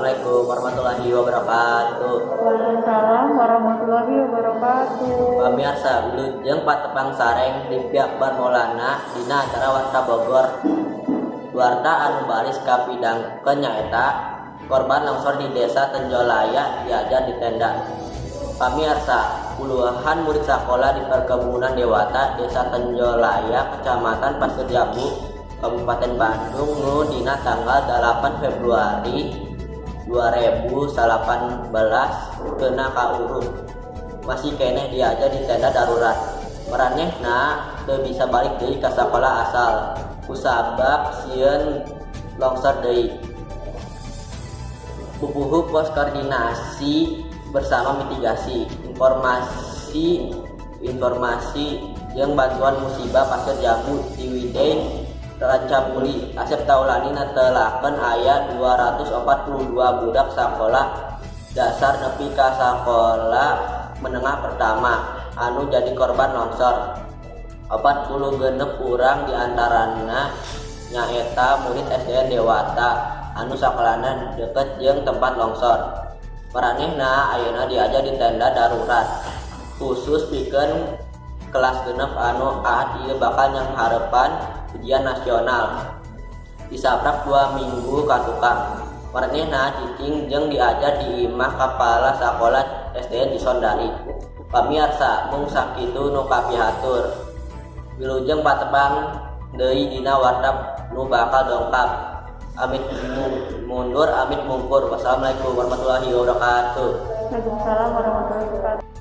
Wassalamualaikum warahmatullahi wabarakatuh. Waalaikumsalam warahmatullahi wabarakatuh. Pamirsa, wilujeng patepang sareng Rifki Akbar Maulana dina acara Warta Bogor. Warta anu baris kapidangkeun nyaeta korban longsor di Desa Tenjolaya diajar di tenda. Pamirsa, puluhan murid sekolah di Perkebunan Dewata, Desa Tenjolaya, Kecamatan Pasir Jambu, Kabupaten Bandung nu dina tanggal 8 Februari 2018 kena kaurug masih keneh diajar di tenda darurat. Maranehna teu bisa balik deui ka sakola asal kusabab sieun longsor deui. Pupuhu pos koordinasi bersama mitigasi informasi informasi jeung bantuan musibah Pasir Jambu Ciwidey Rancamuli Asep Taulani netelakeun aya 242 budak sakola dasar nepi ka sakola menengah pertama anu jadi korban longsor. 46 urang diantarana nyaeta murid SDN Dewata anu sakolana deket jeung tempat longsor. Maranehna ayeuna diajar di tenda darurat khusus pikeun kelas 6 anu Ahad ieu bakal nyanghareupan ujian nasional disaprak 2 minggu ka tukang. Maranehna cicing jeung diajar di imah kepala sakola SDN Cisondari. Pamiarsa, mung sakitu nu kapihatur. Wilujeng patepang deui dina warta nu bakal dongkap. Amit mundur, amit mungkur. Wassalamualaikum warahmatullahi wabarakatuh. Waalaikumsalam warahmatullahi wabarakatuh.